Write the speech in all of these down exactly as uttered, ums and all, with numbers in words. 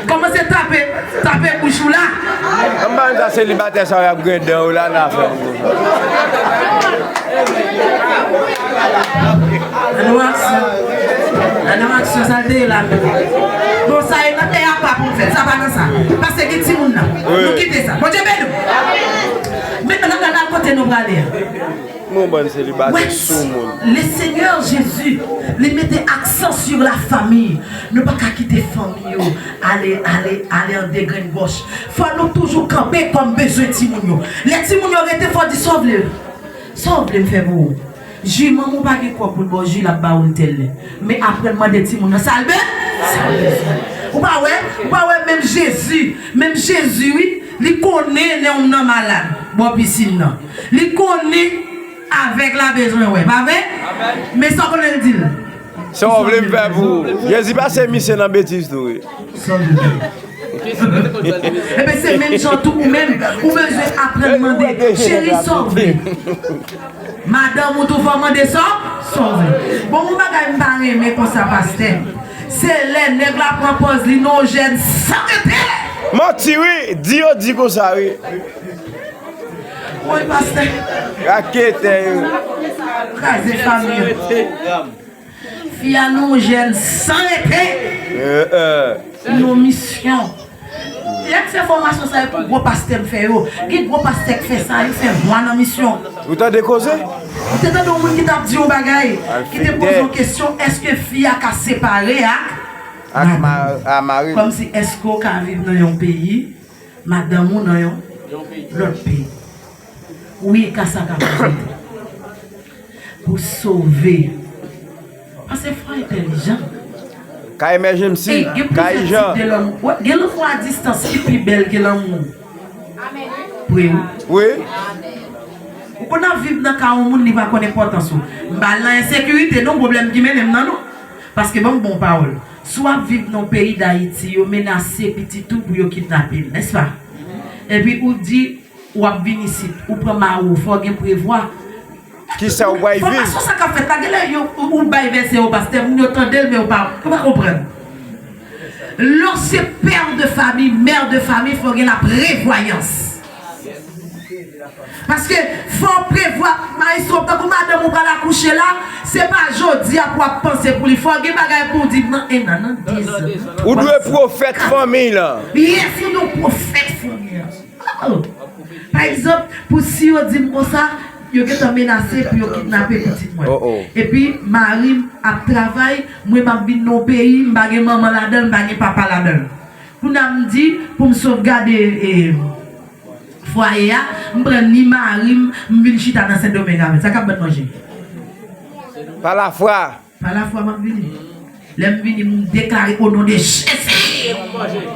Kòmanse tape, tape bouch ou la. Ann ba nou ta selibatè sa yo ap gen dan yo la nan afè. Adoraksyon. Adoraksyon, sa l te ye la menm. Bon, sa e nan tè apa pou n fè l, sa pa nan sa. Pase gen timoun nan. Nou kite sa. Bondye beni w. Mentnan n al kote nou prale a. Mon bann selibatè soumoun. Le Seigneur Jésus, li mete aksan sur la famille. Nou pa ka kite fanmi yo ale, ale, ale an degrenngòch. Fò nou toujou kanpe kòm bezwen timoun yo. Lè timoun yo rete, fò di sa w vle. Sa w vle m fè pou ou? Jimanm ou pa gen kòb pou l ba w ji, l ap ba ou l tèl lè. Men aprann mande timoun nan sa l be-, sa l bezwen. Ou pa wè? Ou pa wè menm Jezi, menm Jezi wi, li konnen lè yon moun nan malad bò pisin nan. Li konnen avèg la bezwen wè, pa vre? Men sa w konnen l di l? Sa w vle m fè pou ou? Jezi pase misye nan betiz tou wi. Sa w vle? Ebyen se menm jan tou ou menm, ou bezwen aprann mande, cheri, sa w vle? Madanm ou tou fò mande sa, sa w vle. Bon, yon bagay m pa renmen konsa, pastè. Se lè nèg la pran pòz li nan yon jèn san rete. Manti wi, di yo di konsa wi. Woy, pastè. Raketè yo. Kraze fanmi an. Fi a nan yon jèn san rete. Nan misyon. Lè m fè fòmasyon sa, e pou gwo pastè m fè yo. Gen gwo pastè k fè sa, yo fè vwa nan misyon. Ou tande koze? Ou te tande yon moun ki t ap di yon bagay, ki te poze yon kesyon, èske fi a ka separe ak, ak ma-, a mari l? Kòmsi èske w ka viv nan yon peyi, madanm ou nan yon lòt peyi? Wi, ka sa ka fèt. Pou sove. Paske fò entèlijan. Ka emergency, ka ijan. Gen lanmou a distans ki pi bèl ke lanmou. Vre wi. Wi. Ou konn ap viv nan ka yon moun, li pa konn enpòtans ou. M pa nan ensekirite non, pwoblèm ki mennen m nan non. Paske ban m bon pawòl. Si w ap viv nan peyi Dayiti, yo menase pitit ou pou yo kidnape l, nèspa? Epi ou di, w ap vin isit, ou pran mari w, fò w gen prevwa. Kisa w pral viv? Fòmasyon sa k ap fèt la, genlè yo, ou, ou bay vèsè yo, pastè, moun yo tande l, men yo pa, yo pa konprann. Lè w se pè de fanmi, mè de fanmi, fò w gen laprevwayans. Paske fò w prevwa, maestro, tankou madanm ou pral akouche la, se pa jodi a pou w ap panse pou li. Fò w gen bagay pou w di nan en an, nan de zan. Ou dwe pwofèt fanmi lan. Yes, ou dwe pwofèt fanmi an. Oh! Pa egzanp, pou si yo di m konsa, yo gentan menase pou yo kidnape pitit mwen. Oh, oh. Epi, mari m ap travay, mwen m ap vin nan yon peyi, m pa gen manman ladan l, m pa gen papa ladan l. Kounye a m di, pou m sovgade, e, fwaye a, m pran ni mari m, m vin chita nan Sendomeng avè l. Sa k ap ban n manje? Pa lafwa. Pa lafwa m ap vini. Lè m vini, m deklare o non de Jezi.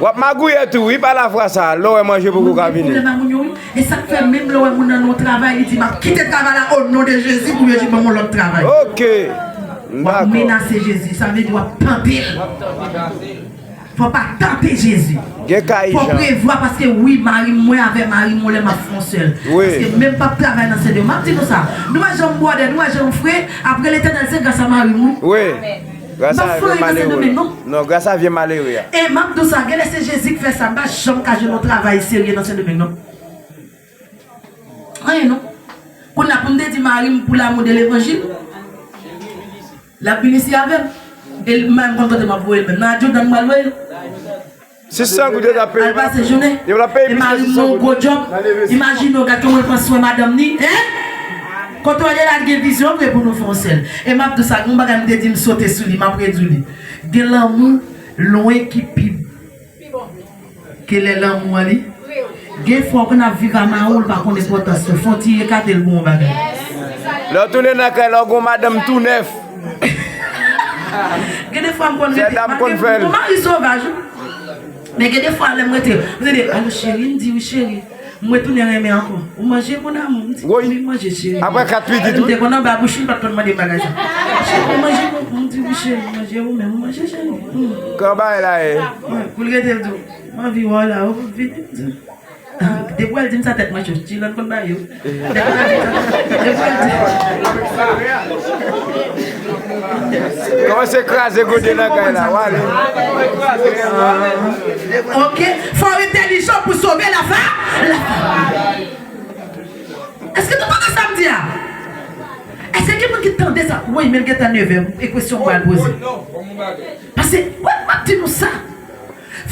W ap magouye tou, wi, pa lafwa sa. Lè w wè manje poko ka vini. Mwen gen pwoblèm ak moun yo, wi. E sa k fè menm lè w wè moun nan nan yon travay, li di, "M ap kite travay la o non de Jezi," pou yo jis ban m yon lòt travay. Ok. W ap menase Jezi, sa vle di w ap tante l. Fò w pa tante Jezi. Gen ka ijan. Fò w prevwa, paske wi, mari m, mwen avè mari m, yon lè m ap fè yon sèl. Wi. Paske menm p ap travay nan Sendomeng. M ap di nou sa, nou wè jan m bwòdè, nou wè jan m fre, apre Letènèl, se gras a mari m, wi. Wi. M pa flanyen nan Sendomeng, non. Non, gras a vye malere a. E m ap di w sa, genlè se Jezi k fè sa, m pa janm ka jwenn yon travay serye nan Sendomeng, non. Anyen, non. Kounye a, pou m te di mari m, pou l'amour de l'évangile, l ap vin isi avè m. E l menm konn kote m ap voye l menm. Nan Jordan m pral voye l. Sis san goud yo t ap peye. Al pase jounen. Yo t ap peye. E mari m nan yon gwo djòb. Imajine w, gad kòman l pran swen madanm ni. Hein? Kote w ye la, l gen vizyon vre pou nou fè yon sèl. E m ap di w sa, gen yon bagay m te di, m sote sou li, m ap redi w li. Gen lanmou lwen ki pi ke lè lanmou an li. Gen fwa w konn ap viv a mari w, l pa konn enpòtans ou. Fò w ti ekate l pou yon bagay. Lè w tounen nan kay la, w gon madanm tou nèf. Gen de fwa m konn rete, m konn fè l. Bon, mari sovaj, wi. Men gen de fwa, lè m rete, m tande, "Alo, cheri," m di, "Wi, cheri." M retounen renmen ankò. "Ou manje, mon amour?" M di, "Wi, m manje, cheri." Apre kat pitit, wi. M te konn anba bouch li, m pa t konn mande m bagay sa. "Cheri, ou manje, mon," m di, "Wi, cheri, m manje, ou menm, ou manje, cheri?" Hmm. Kòman bagay la ye? Wi, pou l rete, l di, "M anvi wè w la, ou vini," m di. Depi w al di m sa, tèt mwen cho. Jilande konn ba yo. Depi w al di, depi w al di. Kòmanse kraze gode nan kay la, w ale. Ok, fò w entèlijan pou sove lafa, lafa. Èske nou tande sa m di a? Èske gen moun ki tande sa? Wi, men l gentan nevè, e kesyon m pral poze. Paske, wè, m ap di nou sa.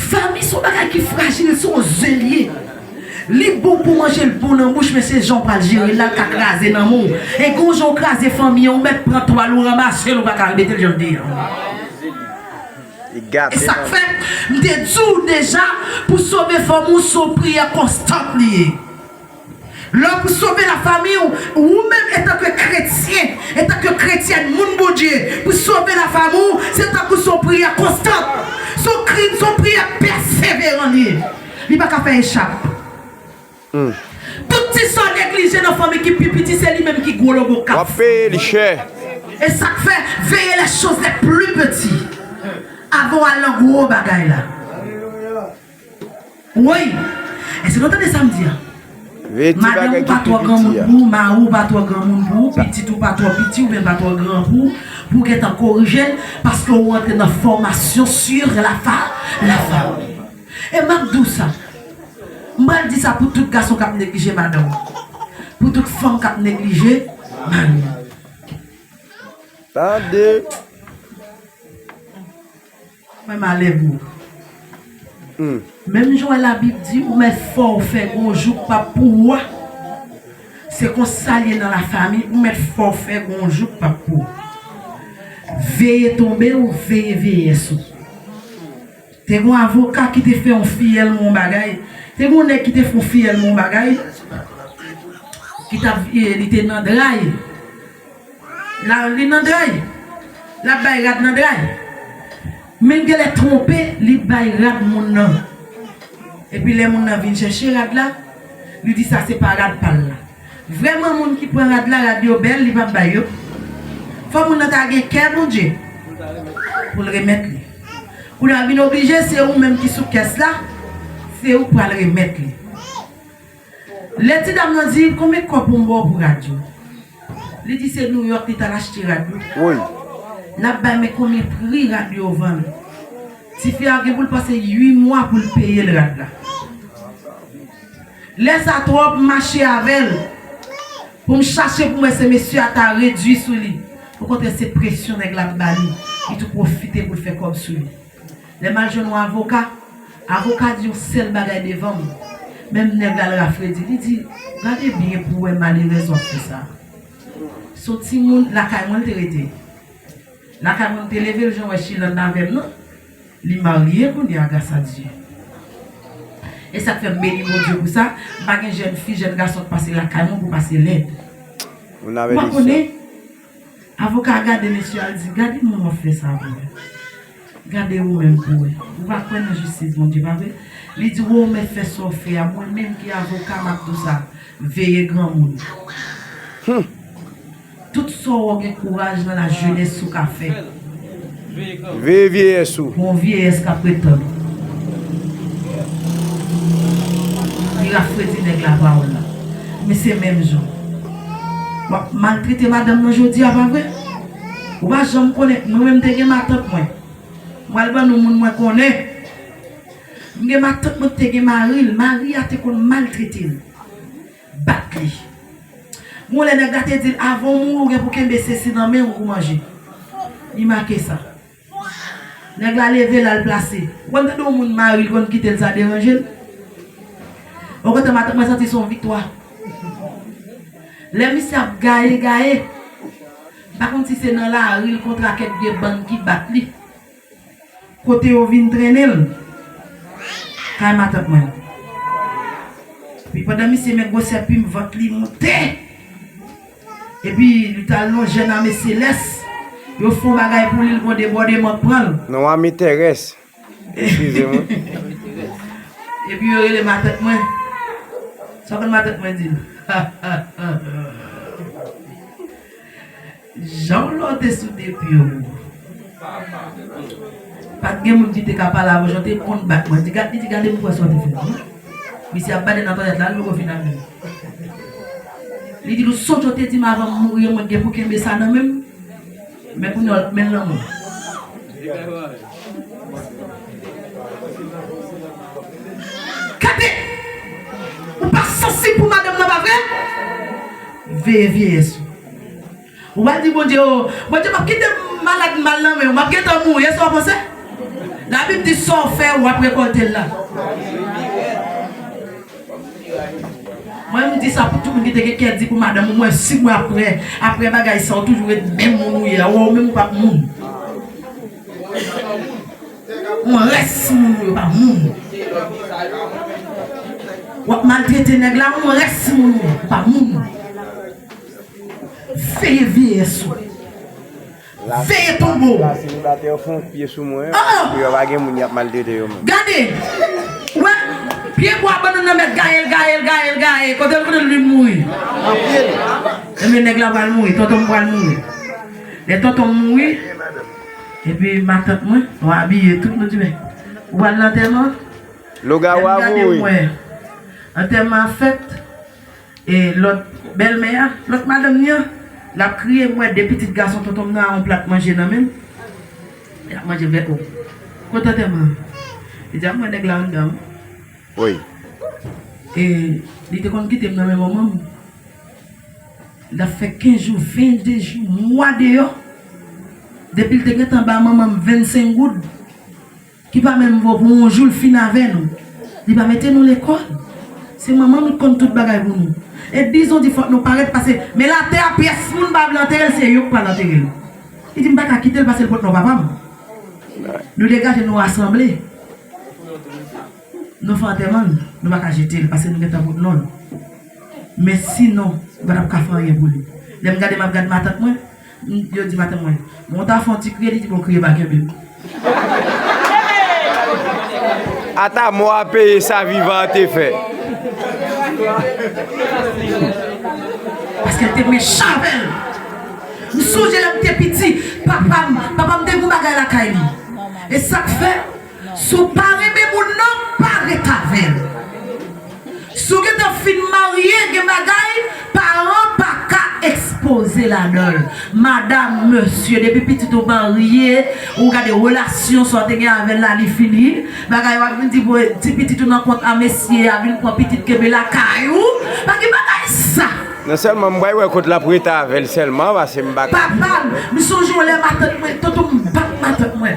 Fanmi se yon bagay ki frajil, se yon ze l ye. Li bon pou manje, l bon nan bouch, men se jan w pral jere l la, l ka kraze nanm ou. E gon jan w kraze fanmi an, ou mèt pran twal ou ranmase l, ou pa ka remete l jan l te ye an. Li gate. E sa k fè, m te di w deja, pou sove fanmi w, se yon priyè konstant li ye. Lè w pou sove lafanmi w, ou menm etanke kretyen, etanke kretyèn, moun Bondye, pou sove lafanmi w, se tankou se yon priyè konstant. Se yon kri, se yon priyè pèseveran li ye. Li pa ka fè echap. Tout ti sa w neglije nan fanmi ki pi piti, se li menm ki gwo lobo k ap. W ap peye li chè. E sa k fè, veye les choses les plus petits avan w al nan gwo bagay la. Wi. Èske nou tande sa m di a? Madanm ou pa twò granmoun pou ou, mari w pa twò granmoun pou ou, pitit ou pa twò piti oubyen pa twò gran pou ou, pou w gentan korije l, paske ou rantre nan fòmasyon sur la fa, la fa. E m ap di w sa. M pral di sa pou tout gason k ap neglije madanm. Pou tout fanm k ap neglije mari. Tande. Mwen malè pou ou. Menm jan w wè Labib di, ou mèt fè w fè gon jou k p ap pou ou a. Se konsa l ye nan lafanmi, ou mèt fè w fè gon jou k p ap pou ou. Veye tonbe w, veye vyeyès ou. Te gon avoka ki te fè yon fiyèl yon bagay. Te gon nèg ki te fè yon fiyèl yon bagay. Ki t ap, li te nan dray. La, li nan dray. L ap bay rad nan dray. Men l genlè twonpe, li bay rad moun nan. Epi lè moun nan vin chèche rad la, li di sa se pa rad pa l la. Vrèman, moun ki pran rad la, rad yo bèl, li p ap bay yo. Fò moun nan ta gen kè Bondye pou l remèt li. Kounye a vin oblije, se ou menm ki sou kès la, se ou k pral remèt li. Lè ti dam nan di, "Konbyen kòb pou m ba w pou rad yo?" Li di se Nouyòk li t al achte rad yo. Woy. L ap bay men konbyen pri rad yo vann. Tifi a gen pou l pase uit mwa pou l peye l rad la. Lè sa twòp, m mache avè l pou m chache pou m wè se mesye a ta redui sou li. Okontrè, se presyon nèg la ap ba li. Li tou pwofite pou l fè kòb sou li. Lè m al jwenn yon avoka, avoka di yon sèl bagay devan m. Menm nèg la al rafredi. Li di, "Gade byen pou w wè malerèz w ap fè sa." Se yon timoun lakay mwen l te rete. Lakay mwen m te leve l, jan w wè Chilòn avè m nan. Li marye kounye a, gras a Dye. E sa k fè m beni Bondye pou sa. M pa gen jèn fi, jèn gason k pase lakay mwen pou pase lèd. Ou pa konnen? Avoka a gade mesye a, l di, "Gade moun w ap fè sa pou mwen. Gade ou menm pou wè. Ou pa kwè nan jistis Bondye, pa vre?" Li di, "Wè, ou mèt fè sa w fè a. Mwen menm ki avoka, m ap di w sa. Veye granmoun. Tout sa w gen kouraj nan lajenès ou ka fè." Veye vyeyès ou. Gon vyeyès k ap ret tann ou. Li rafredi nèg la pawòl la. Men se menm jan. W ap maltrete madanm nan jodi a, pa vre? Ou pa janm konnen. Mwen menm, m te gen matant mwen. Mwen al ban nou moun mwen konnen. M gen matant mwen ki te gen mari l. Mari a te konn maltrete l. Bat li. Gon lè nèg la te di l, "Avan w mouri, ou gen pou kenbe sesi nan men w pou manje." Li make sa. Nèg la leve l al plase. Ou konn tande yon moun mari l konn kite l, sa deranje l? Okontrè, matant mwen santi se yon viktwa. Lè misye ap gaye, gaye, m pa konn si se nan lari l kontre ak kèk vye bann ki bat li. Kote yo vin trennen l? Kay matant mwen. Epi pandan misye men gwosè plim vant li moute. Epi li t al nan jèn ame selès. Yo fè yon bagay pou li, l gon debòdeman k pran l. Non, ame terès. Eskize mwen. Epi yo rele matant mwen. Sa w konn matant mwen di l? Jan w lòte sou de pye w. Pa t gen moun ki te ka pale avè w, jan w te konn bat mwen. Di gad, li di, "Gade m pou wè sa w te fè m." Misye ap bade nan twalèt la, li poko fin al menm. Li di, "Nou sonje w te di m avan m mouri an, mwen gen pou kenbe sa nan men m?" Men kounye a, l ap men l nan men w. Gade! Ou pa sansib pou madanm nan, pa vre? Veye vyeyès ou. Ou pral di Bondye, o, Bondye, m ap kite malad mal nan men w, m ap gentan mouri, e sa w panse? Labib di, sa w fè, w ap rekòlte l la. Mwen, m di sa pou tout moun ki te gen kè di pou madanm ou, mwen si mwen apre, apre bagay sa, ou toujou ret menm moun ou ye a, ou menm ou p ap moun. Yon rès moun ou ye, ou pa moun. W ap maltrete nèg la, yon rès moun ou ye, ou pa moun. Veye vyeyès ou. Veye tonbe w. La selibatè yo fè yon pye sou mwen, ah! Pou yo pa gen moun y ap maltrete yo menm. Gade! Wè, pye bwa bannann nan mèt gaye l, gaye l, gaye l, gaye. Kote l, kote l vin mouri? Ebyen, nèg la pral mouri, tonton m pral mouri. Lè tonton m mouri, epi matant mwen, nou abiye tout, nou di, men, ou pral nan antèman? Lè m gade, m wè antèman an fèt, e lòt bèlmè a, lòt madanm li an, l ap kriye, m wè de pitit gason tonton m nan a yon plat manje nan men l. L ap manje vèt, o. Kote antèman an? Li di a m wè nèg la anndan. Wi. E li te konn kite m nan men manman m. L ap fè kenz jou, venndez jou, mwa deyò. Depi l te gentan ba manman m vennsenk goud, ki pa menm vo pou yon jou l fin avè nou. Li pa mete nou lekòl. Se manman nou k konn tout bagay pou nou. E dizon di fòk nou parèt pase, men latè a pyès moun pa vle antere l, se yo k pral antere l. Li di m pa ka kite l pase l pot non papa m. Nou degaje nou rasanble. Nou fè antèman l, nou pa ka jete l pase nou gentan pot non l. Men sinon, nou pa t ap ka fè anyen pou li. Lè m gade, m ap gade matant mwen, m, yo di matant mwen, men w ta fè yon ti kriye, li di bon, kriye pa kenbe m. Ata mò a peye sa vivan an te fè. Paske l te mechan avè l. M sonje lè m te piti, papa m, papa m te gen yon bagay lakay li. E sa k fè, si w pa renmen moun nan, pa ret avè l. Si w gentan fin marye, gen bagay, paran pa ka ekspoze ladan l. Madanm, mesye, depi pitit ou marye, ou gade relasyon sa w te gen avè l la, li fini. Bagay w ap vin di pou ti pitit ou nan kont a mesye a, vin pran pitit kenbe lakay ou. Pa gen bagay sa. Non sèlman m pral wè kot l ap rete avè l sèlman, paske m pa ka. Papa m, m sonje yon lè matant mwen, tonton m bat matant mwen.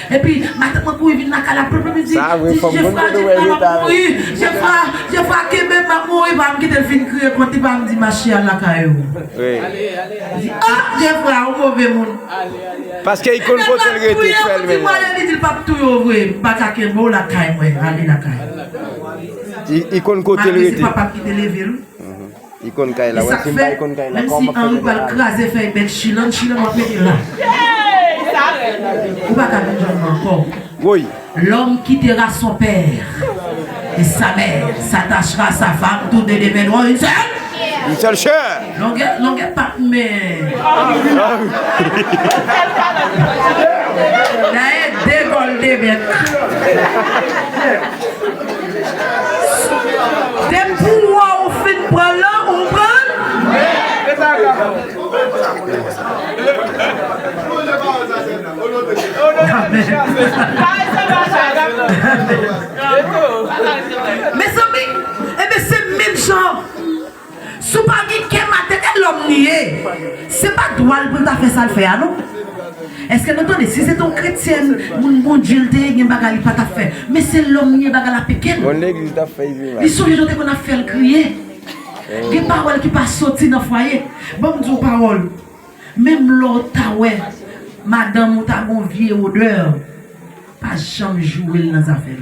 Epi, matant mwen kouri vin lakay la, plop, plop, li di, sa vre, li di, fòk moun Jefra, Jefra, m ap mouri. Jefra, Jefra, kenbe m, m ap mouri. Pa m kite l fin kriye kont li, pa m di, mache al lakay ou. Wi. Li di, ah, Jefra, ou move moun. Paske li konn kote l rete, frè l menm. Li di l p ap touye w vre, m pa ka kenbe w lakay mwen, ale lakay. Li, li konn kote l rete. Malgre se papa m ki te leve l. Li konn kay la, wè si m pa konn kay la, kòman fè nèg la ale? Menm si Henri pral kraze fèy bèk Chilan, Chilan w ap mete la. Ou pa ka vin jwenn mwen ankò. Woy. L'homme quittera son père et sa mère s'attachera à sa femme, tous deux deviendront une seule. Une seule chair. Longè, longè pa men. Dayè, de gòl de bèk. Depi w wè w fin pran l, ou pran l. Amen. Mezanmi, ebyen, se menm jan. Si w pa gen kè matènèl, lòm li ye. Se pa dwa l pou l ta fè sa l fè a, non. Èske nou tande? Si se te yon kretyèn, moun Bondye l te ye, gen bagay li pa t ap fè. Men se lòm li ye, bagay la pike l. Bon, legliz t ap fè iziman. Li sonje jan w te konn ap fè l kriye. Gen pawòl ki pa soti nan fwaye. Ban m di w pawòl. Menm lè w ta wè madanm ou ta gon vye odè, pa janm joure l nan zafè l.